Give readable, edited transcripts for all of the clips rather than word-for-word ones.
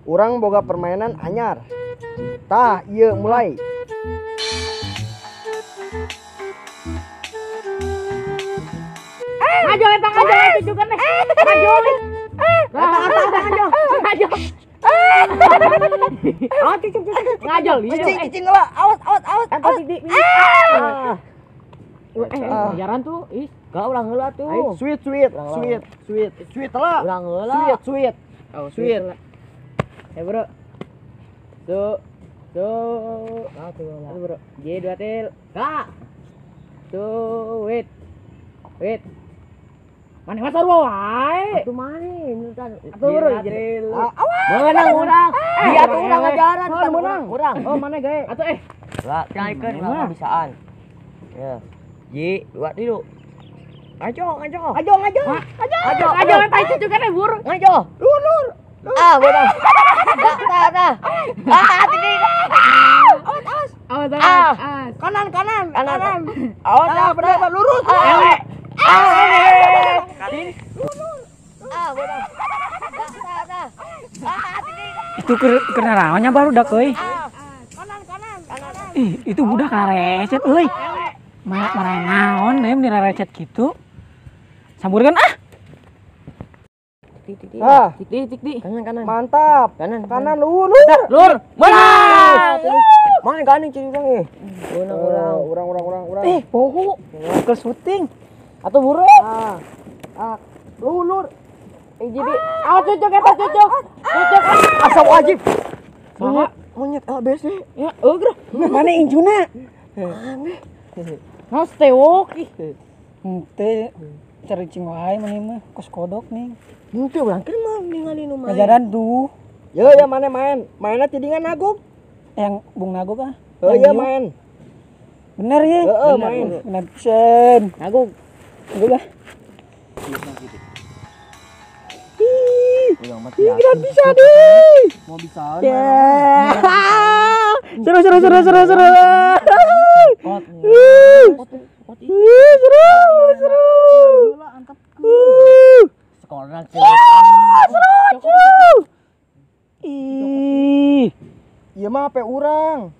Urang boga permainan anyar. Tah, ieu mulai. Ngajol eta ngajol cucukan teh. Ngajol. Ngajol. Ngajol. Ah, cicing cicing. Ngajol ieu. Cicing cicing lah. Awas awas awas. Ah. Ngajaran tuh, ih. Gak urang heula tuh. Sweet sweet sweet sweet sweet lah. Urang heula. Sweet sweet. Oh, sweet. Ya, Bro. Tuh. Tuh. Tuh, Bro. J 2 til. Kak. Tuh, wait. Wait. Mana mah sarua wae. Atuh maneh nutan. Atuh bro. Awas. Meunang urang. Dia tuh urang ngajaran, menang. Urang. Oh, mana gae? Atuh eh. Lah, naikeun urang bisaan. Ya. Ji, 2 3. Ngajo, ngajo. Ngajo, ngajo. Ngajo. Ngajo eta itu juga teh bur. Ngajo. Lur, lur. Ah, bodoh. Dah, dah, dah. Ah, tidak. Awas, awas. Awas, awas. Kanan, kanan, kanan. Awas, ah, benar, lurus. Ah, itu kena rawannya baru dah euy. Kanan, kanan, kanan. Ih, itu budak karecet euy. Marah naon nem dirarecet gitu. Samburkeun ah. Ah, tik tik. Kanan kanan. Mantap. Kanan kanan lur. Lur. Mana? Mana kanan ciri urang eh. Urang urang urang urang urang. Eh, poho. Ke syuting. Atau buru. Ah. Ah, lur. Eh jadi awas cucuk eta cucuk. Cucuk. Asa wajib. Monyet, monyet ABC. Ya, eueuh. Mana injuna? Aneh. Naon stewok ih. Henteu caricing wae maneh mah kos kodok nih. Henteu urang teh mah ningali nu main. Ngajaran tuh. Yo ya mana main? Mainnya tidingan nagog. Yang Bung Nagog ah. Oh iya main. Bener ya? Heeh main. Bener pisan. Nagog. Nagog ah. Ih, kira bisa deh. Mau bisa. Ya. Seru seru seru seru seru. Seru seru. Sekolah seru. Ih. Iya mah HP urang.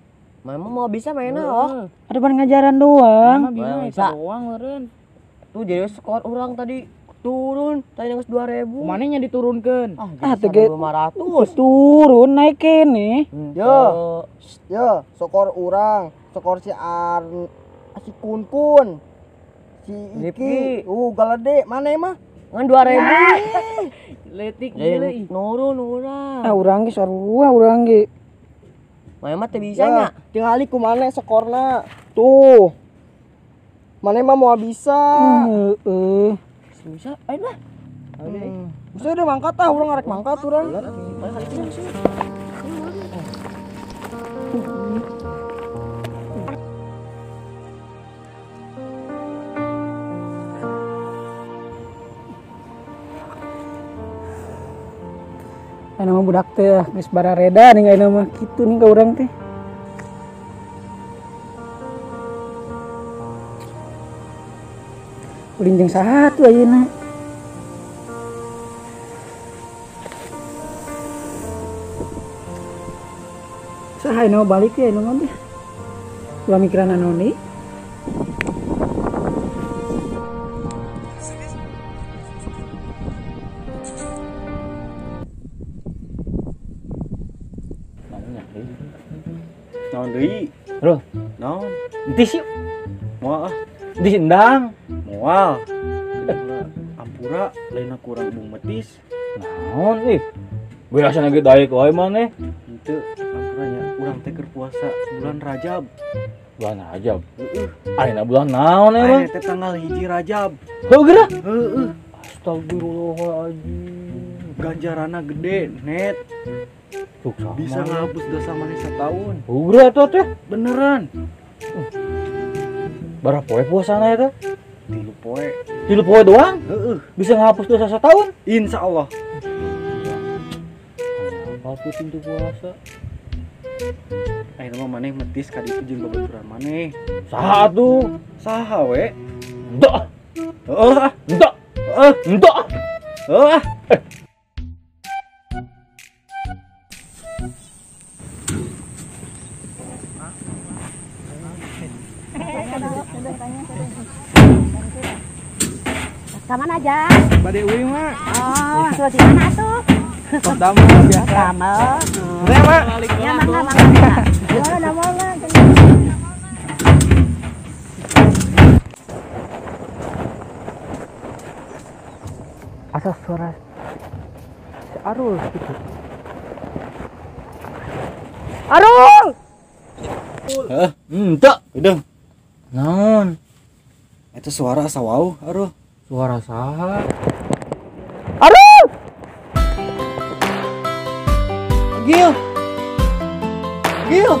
Mama mau bisa mainnya oh. Ada ban ngajaran doang. Bisa doang eureun. Tuh jadi skor urang tadi turun tadi geus 2000. Manehnya diturunkeun. Ah, teh 500. Turun naik kene. Yo. Yo, skor urang, skor si Ar si Kun Kun. Si Iki, galede maneh mah? Ngan 2000. Letik gila ih. Nurun urang. Ah, urang ge sarua urang ge. Maneh mah teu bisa nya. Tingali ku maneh skorna. Tuh. Maneh mah moal bisa. Heeh. Bisa, ayo lah. Bisa udah mangkat ah, urang ngarek mangkat urang. Ayeuna mah budak teh geus barareda nih ayeuna mah kitu nih ka urang teh. Ulin jeung saha tuh ayeuna? Saha ayeuna balik ya ayeuna mah teh. Ulah mikiran naon deui. Naon deui? Bro, naon? Entis yuk. Moal ah. Entis endang. Moal. Ampura lainna kurang bung metis. Naon ih. Biasana ge daek wae maneh. Henteu ampura nya urang teh keur puasa bulan Rajab. Bulan Rajab. Heeh. Ayeuna bulan naon emang? Ayeuna teh tanggal 1 Rajab. Heuh geura? Heeh. Astagfirullahaladzim. Ganjaranna gede, net. Tuh, bisa ngapus dosa maneh setahun. Heuh atuh teh. Beneran. Berapa poe puasana eta? 3 poe. 3 poe doang? Heeh. Bisa ngapus dosa setahun? Insya Allah. Apa puting tuh puasa? Ayeuna mah maneh metis ka ditu jeung babaturan maneh. Saha atuh? Saha we? Henteu. Heeh ah. Henteu. Heeh. Henteu. Heeh ah. Ka mana aja? Bade uing mah. Oh, sudah di mana tuh? Tos damel biasa. Damel. Teh, Mak. Ya, mangga, mangga. Oh, damel lah. Asa suara si Arul gitu. Arul! Hah? Henteu, udah. Naon? Eta suara asa wau, Arul. Suara saha? Arul! Agil. Agil.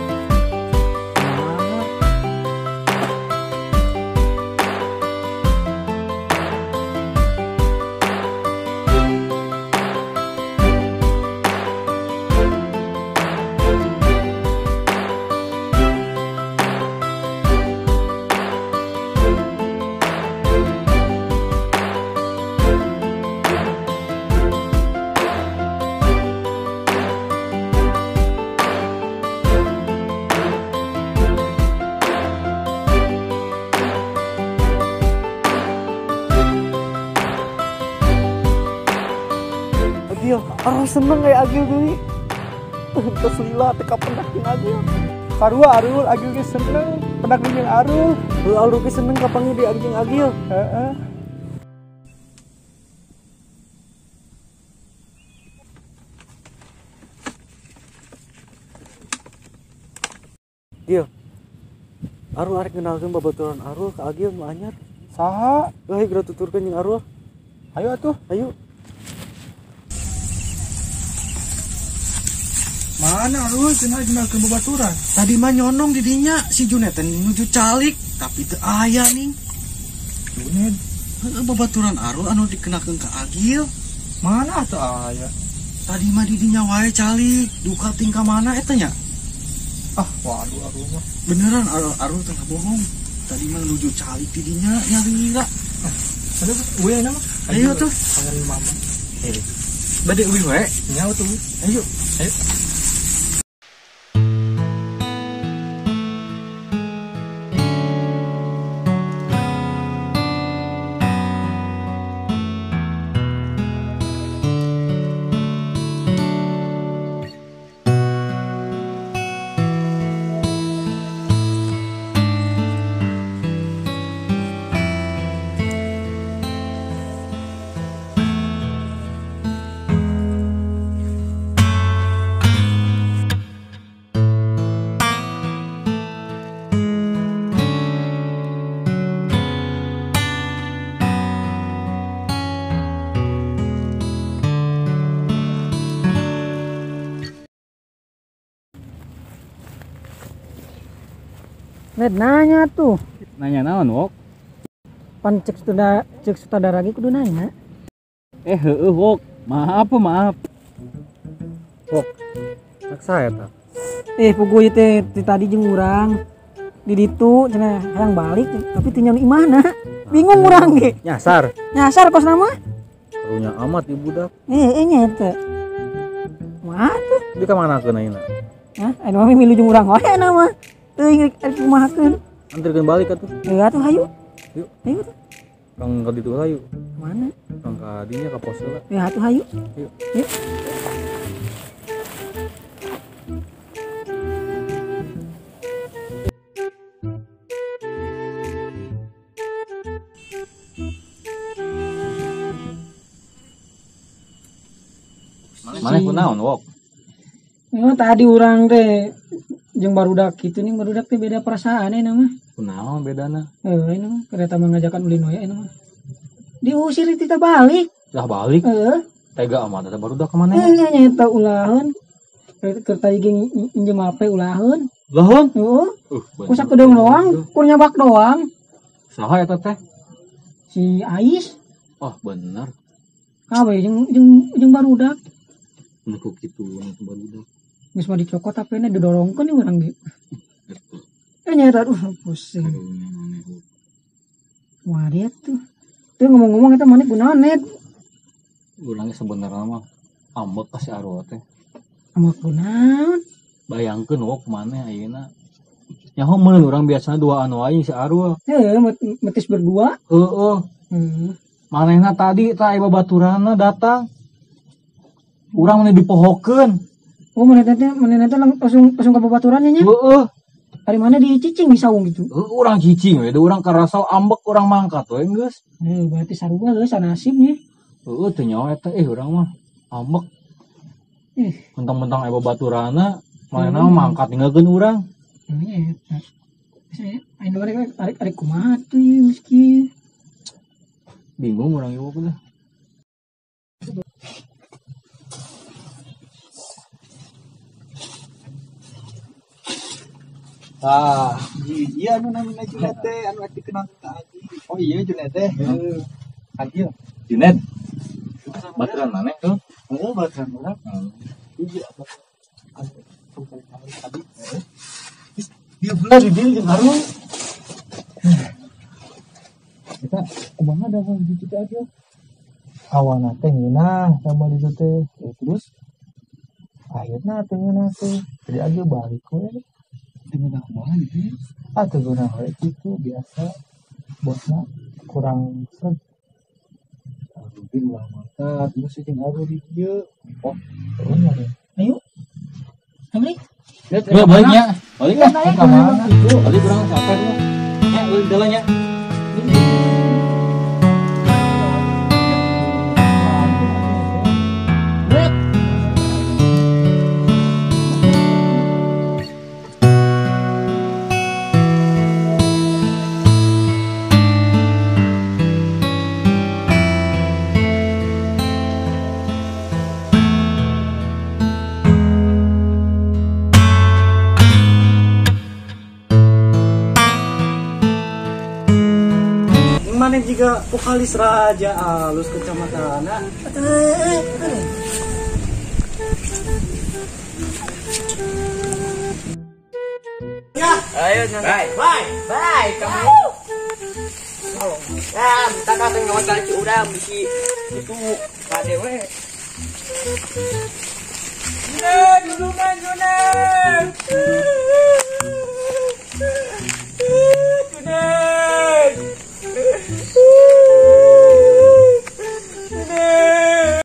Agil, Arul seneng kayak Agil deui. Terus lila teu kapendak jeung Agil. Sarua Arul, Agil ge seneng pendak jeung Arul. Heuh, Arul ge seneng kapanggih di jeung Agil. Heeh. Gil. Arul arek ngenalkeun babaturan Arul ka Agil nu anyar. Saha? Heuh, geura tuturkeun jeung Arul. Ayo atuh. Ayo. Mana Arul cenah kenalkeun babaturan? Tadi mah nyonong di dinya si Junet teh nuju calik tapi teu aya ning. Junet heueuh babaturan Arul anu dikenakeun ka Agil. Mana atuh aya? Tadi mah di dinya wae calik, duka tingkah mana eta nya? Ah, waduh Arul mah. Beneran Arul teh bohong. Tadi mah nuju calik di dinya nyalira. Aduh, uih aya mah. Ayo tuh. Kangen mama. Bade uih we. Nya tuh. Ayo. Ayo. Ned nanya tuh. Nanya naon, Wok? Pan cek sutradara ge kudu nanya. Heueuh, Wok. Maaf, maaf. Wok. Maksa eta. Puguh ieu teh tadi jeung urang di ditu cenah hayang balik tapi teu nyaho imahna. Bingung urang ge. Nyasar. Nyasar kos nama. Karunya amat ieu budak. Nya eta. Mah tuh. Di ka mana keun ayeuna? Hah, anu mah milu jeung urang wae anu mah. Teuing rek kumahakeun. Anterkeun balik atuh. Heuh atuh hayu. Yuk. Hayu tuh. Kang ka ditu hayu. Mana? Kang ka dinya ka pos heula. Ya atuh hayu. Yuk. Yuk. Maneh kunaon, Wok? Ya, tadi urang teh jeung barudak kitu nih, barudak teh beda perasaan ya mah. Kunaon bedana? Heuh, ini mah kereta mengajakan ulin we ini mah. Diusir tita balik. Lah balik. Heeh. Tega amat eta barudak ka maneh. Heuh, nya eta ulaheun. Keur tadi ge nginjem HP ulaheun. Ulaheun? Heeh. Ku sakedeung doang, kur nyabak doang. Saha eta teh? Si Ais. Oh, bener. Kawe jeung barudak. Nu ku kitu nu barudak. Geus mah dicokot HP-na didorongkeun ieu urang ge. Nya eta aduh pusing. Wah, dia tuh. Tuh ngomong-ngomong eta maneh kunaon, Ned? Urangnya sebenarnya mah ambek ka si Arwah teh. Ambek kunaon? Bayangkeun wok maneh ayeuna Nyaho meureun urang biasana duaan wae si Arul. Heeh, metis berdua. Heeh. Manehna tadi tah aya babaturanna datang. Urang mah dipohokeun. Oh, manehna teh langsung ka babaturannya nya. Heeh. Ari mana dicicing di saung gitu. Heeh, urang cicing we, urang karasa ambek urang mangkat we geus. Heuh, berarti sarua geus sanasibnya. Heeh, teu nyaho eta urang mah ambek. Mentang-mentang aya babaturanna, manehna mangkat ninggalkeun urang. Nya eta. Saya aing rek arek kumaha tuh geus kieu. Bingung urang ieu teh. Ah, iya anu namina Junet teh anu arti kenal ka Agi. Oh iya Junet teh. Heeh. Agil. Junet. Baturan maneh tuh? Heeh, baturan urang. Iya, anu tadi. Dia belah di dieu jeung Arul. Eta kumaha da di ditu teh Agil? Awalna teh ngeunah sama di ditu teh. Terus akhirna teh ngeunah teh. Jadi Agil balik we. Dengan kumaha gitu? Ah, teu geunah we kitu biasa. Bosna kurang sreg. Mungkin ulah mangkat, terus jeung Arul di dieu. Oh, turun ya. Ayo. Balik. Ya, baliknya. Balik lah. Ka mana kitu? Balik urang capek lah. Nya, euy jalan nya. Mana juga vokalis Raja Alus kecamatan. Ya, ayo bye. Bye. Bye kamu. Ya, minta kata ngawat kali urang bisi itu kade we. Junet, dulungan Junet.